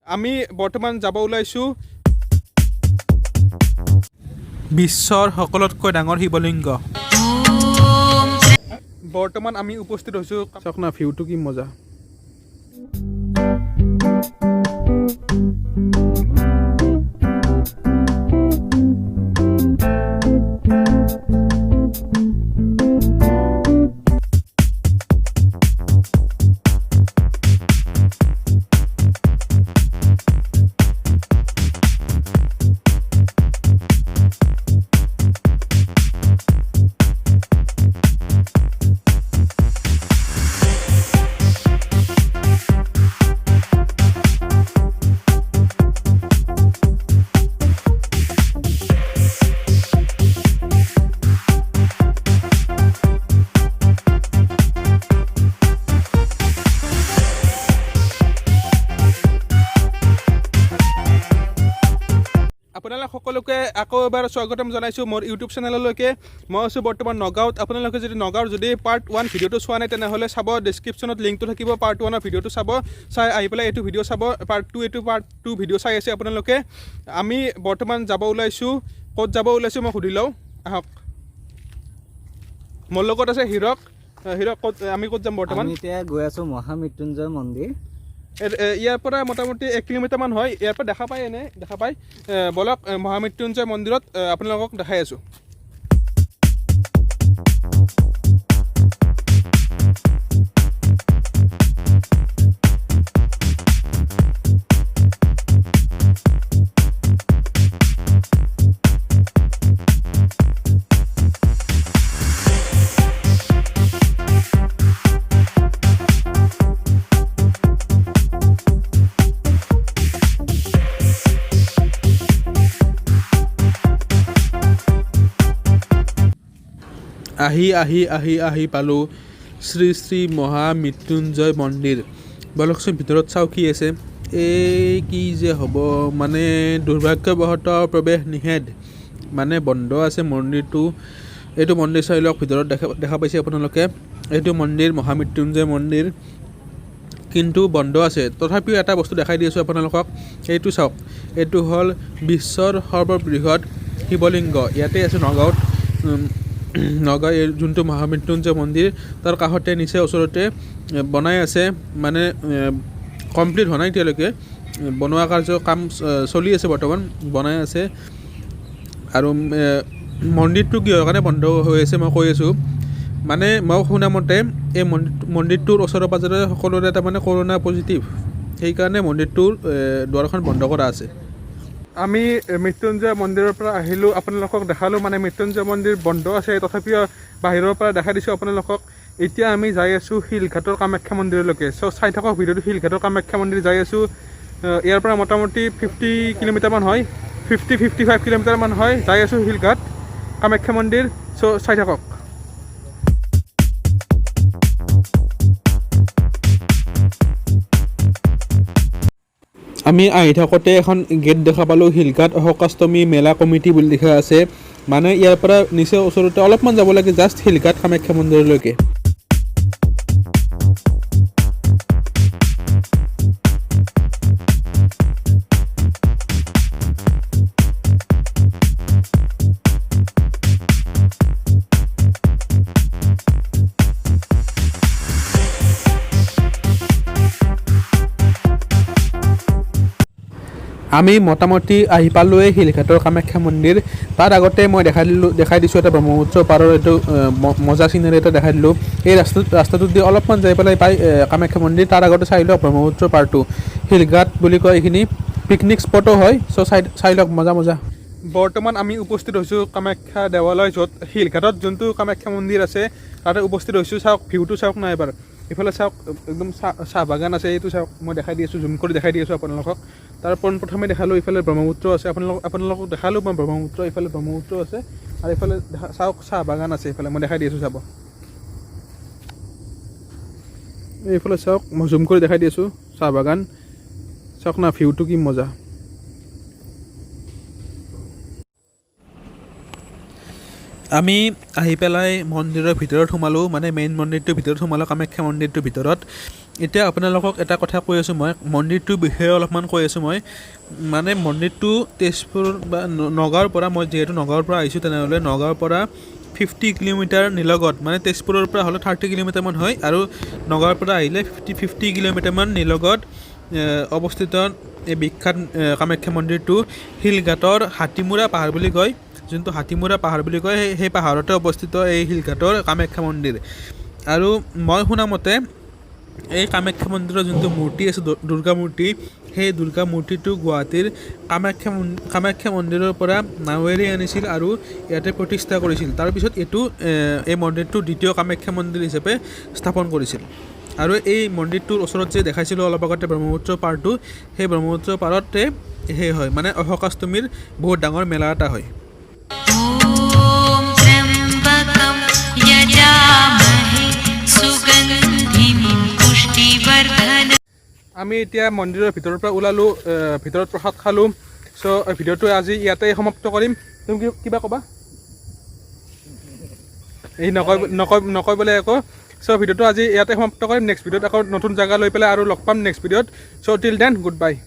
আমি বৰ্তমান যাব ওলাইছোঁ বিশ্বৰ সকলোতকৈ ডাঙৰ শিৱলিংগ। বৰ্তমান আমি উপস্থিত হৈছোঁ। চাওক না, ভিউটো কি মজা। আপোনালোক সকলোকে আকৌ এবাৰ স্বাগতম জনাইছোঁ মোৰ ইউটিউব চেনেললৈকে। মই আছোঁ বৰ্তমান নগাঁৱত। আপোনালোকে যদি নগাঁৱৰ যদি পাৰ্ট 1 ভিডিঅ'টো চোৱা নাই, তেনেহ'লে চাব, ডিছক্ৰিপশ্যনত লিংকটো থাকিব। পাৰ্ট 1ৰ ভিডিঅ'টো চাব, চাই আহি পেলাই এইটো ভিডিঅ' চাব। পাৰ্ট 2, এইটো পাৰ্ট 2 ভিডিঅ' চাই আছে আপোনালোকে। আমি বৰ্তমান যাব ওলাইছোঁ। ক'ত যাব ওলাইছোঁ মই সুধি লওঁ আহক। মোৰ লগত আছে হীৰক। হীৰক, ক'ত আমি ক'ত যাম বৰ্তমান? আমি এতিয়া গৈ আছো মহামৃত্যুঞ্জয় মন্দিৰ। ইয়াৰ পৰা মোটামুটি 1 কিলোমিটাৰমান হয়। ইয়াৰ পৰা দেখা পায়, এনে দেখা পায়। ব'লক, মহামৃত্যুঞ্জয় মন্দিৰত আপোনালোকক দেখাই আছোঁ। আহি আহি আহি আহি পালোঁ শ্ৰী শ্ৰী মহামৃত্যুঞ্জয় মন্দিৰ। ব'লকচোন, ভিতৰত চাওঁ কি আছে। এই কি যে হ'ব, মানে দুৰ্ভাগ্যবশতঃ প্ৰৱেশ নিষেধ, মানে বন্ধ আছে মন্দিৰটো। এইটো মন্দিৰ চাই লওক। ভিতৰত দেখা দেখা পাইছে আপোনালোকে, এইটো মন্দিৰ মহামৃত্যুঞ্জয় মন্দিৰ, কিন্তু বন্ধ আছে। তথাপিও এটা বস্তু দেখাই দি আছোঁ আপোনালোকক। এইটো চাওক, এইটো হ'ল বিশ্বৰ সৰ্ববৃহৎ শিৱলিংগ। ইয়াতে আছে নগাঁৱত। নগাঁও এই যোনটো মহামৃত্যুঞ্জয় মন্দিৰ, তাৰ কাষতে নিচেই ওচৰতে বনাই আছে। মানে কমপ্লিট হোৱা নাই এতিয়ালৈকে। বনোৱা কাৰ্য কাম চলি আছে, বৰ্তমান বনাই আছে। আৰু মন্দিৰটো কিহৰ কাৰণে বন্ধ হৈ আছে মই কৈ আছোঁ। মানে মই শুনা মতে এই মন্দিৰটোৰ ওচৰে পাঁজৰে সকলোৰে তাৰমানে কৰোণা পজিটিভ, সেইকাৰণে মন্দিৰটোৰ দুৱাৰখন বন্ধ কৰা আছে। আমি মৃত্যুঞ্জয় মন্দিৰৰ পৰা আহিলোঁ, আপোনালোকক দেখালোঁ। মানে মৃত্যুঞ্জয় মন্দিৰ বন্ধ আছে, তথাপিও বাহিৰৰ পৰা দেখাই দিছোঁ আপোনালোকক। এতিয়া আমি যাই আছোঁ শিলঘাটৰ কামাখ্যা মন্দিৰলৈকে। চ' চাই থাকক ভিডিঅ'টো। শিলঘাটৰ কামাখ্যা মন্দিৰ যাই আছোঁ। ইয়াৰ পৰা মোটামুটি 50 কিলোমিটাৰমান হয়, 50, 55 কিলোমিটাৰমান হয়। যাই আছোঁ শিলঘাট কামাখ্যা মন্দিৰ। চ' চাই থাকক। আমি আহি থাকোঁতে এখন গেট দেখা পালোঁ, শিলঘাট অশোকাষ্টমী মেলা কমিটি বুলি লিখা আছে। মানে ইয়াৰ পৰা নিচেই ওচৰতে অলপমান যাব লাগে জাষ্ট শিলঘাট কামাখ্যা মন্দিৰলৈকে। আমি মোটামুটি আহি পালোঁৱেই শিলঘাটৰ কামাখ্যা মন্দিৰ। তাৰ আগতে মই দেখাই দিলোঁ, দেখাই দিছোঁ এটা ব্ৰহ্মপুত্ৰ পাৰৰ এইটো মজা চিনাৰী এটা দেখাই দিলোঁ। এই ৰাস্তাটোত দি অলপমান যাই পেলাই পাই কামাখ্যা মন্দিৰ। তাৰ আগতে চাই লওক ব্ৰহ্মপুত্ৰ পাৰটো। শিলঘাট বুলি কয় এইখিনি, পিকনিক স্পটো হয়। চ' চাই চাই লওক, মজা মজা। বৰ্তমান আমি উপস্থিত হৈছোঁ কামাখ্যা দেৱালয়, য'ত শিলঘাটত যোনটো কামাখ্যা মন্দিৰ আছে তাতে উপস্থিত হৈছোঁ। চাওক, ভিউটো চাওক না এবাৰ। ইফালে চাওক, একদম চাহ চাহ বাগান আছে। এইটো চাওক, মই দেখাই দি আছোঁ, জুম কৰি দেখাই দি আছোঁ আপোনালোকক। তাৰ পোনপ্ৰথমে দেখালোঁ, ইফালে ব্ৰহ্মপুত্ৰ আছে। আপোনালোকক দেখালোঁ মই ব্ৰহ্মপুত্ৰ, ইফালে ব্ৰহ্মপুত্ৰ আছে আৰু ইফালে চাওক, চাহ বাগান আছে। ইফালে মই দেখাই দি আছোঁ, চাব। এইফালে চাওক, মই জুম কৰি দেখাই দি আছোঁ চাহ বাগান। চাওক না, ভিউটো কি মজা। আমি আহি পেলাই মন্দিৰৰ ভিতৰত সোমালোঁ, মানে মেইন মন্দিৰটোৰ ভিতৰত সোমালোঁ, কামাখ্যা মন্দিৰটোৰ ভিতৰত। এতিয়া আপোনালোকক এটা কথা কৈ আছোঁ মই, মন্দিৰটোৰ বিষয়ে অলপমান কৈ আছোঁ মই। মানে মন্দিৰটো তেজপুৰ বা নগাঁৱৰ পৰা, মই যিহেতু নগাঁৱৰ পৰা আহিছোঁ, তেনেহ'লে নগাঁৱৰ পৰা 50 কিলোমিটাৰ নিলগত, মানে তেজপুৰৰ পৰা হ'লে 30 কিলোমিটাৰমান হয় আৰু নগাঁৱৰ পৰা আহিলে 50 কিলোমিটাৰমান নিলগত অৱস্থিত এই বিখ্যাত কামাখ্যা মন্দিৰটো। শিলঘাটৰ হাতীমূৰা পাহাৰ বুলি কয়, যোনটো হাতীমূৰা পাহাৰ বুলি কয়, সেই পাহাৰতে অৱস্থিত এই শিলঘাটৰ কামাখ্যা মন্দিৰ। আৰু মই শুনা মতে এই কামাখ্যা মন্দিৰৰ যোনটো মূৰ্তি আছে, দুৰ্গা মূৰ্তি, সেই দুৰ্গা মূৰ্তিটো গুৱাহাটীৰ কামাখ্যা মন্দিৰৰ পৰা নাৱেৰে আনিছিল আৰু ইয়াতে প্ৰতিষ্ঠা কৰিছিল। তাৰপিছত এই মন্দিৰটো দ্বিতীয় কামাখ্যা মন্দিৰ হিচাপে স্থাপন কৰিছিল। আৰু এই মন্দিৰটোৰ ওচৰত যে দেখাইছিলোঁ অলপ আগতে ব্ৰহ্মপুত্ৰ পাৰটো, সেই ব্ৰহ্মপুত্ৰ পাৰতে সেই হয়, মানে অশোকাষ্টমীৰ বহুত ডাঙৰ মেলা এটা হয়। ॐ त्र्यम्बकं यजामहे सुगन्धिं पुष्टिवर्धनम्। আমি এতিয়া মন্দিৰৰ ভিতৰৰ পৰা ওলালোঁ, ভিতৰত প্ৰসাদ খালোঁ। চ' ভিডিঅ'টো আজি ইয়াতে সমাপ্ত কৰিম। তুমি কিবা ক'বা? এই নকয়, নকয়, নকয় বোলে একো। চ' ভিডিঅ'টো আজি ইয়াতে সমাপ্ত কৰিম। নেক্সট ভিডিঅ'ত আকৌ নতুন জেগা লৈ পেলাই আৰু লগ পাম নেক্সট ভিডিঅ'ত। So till then, good bye.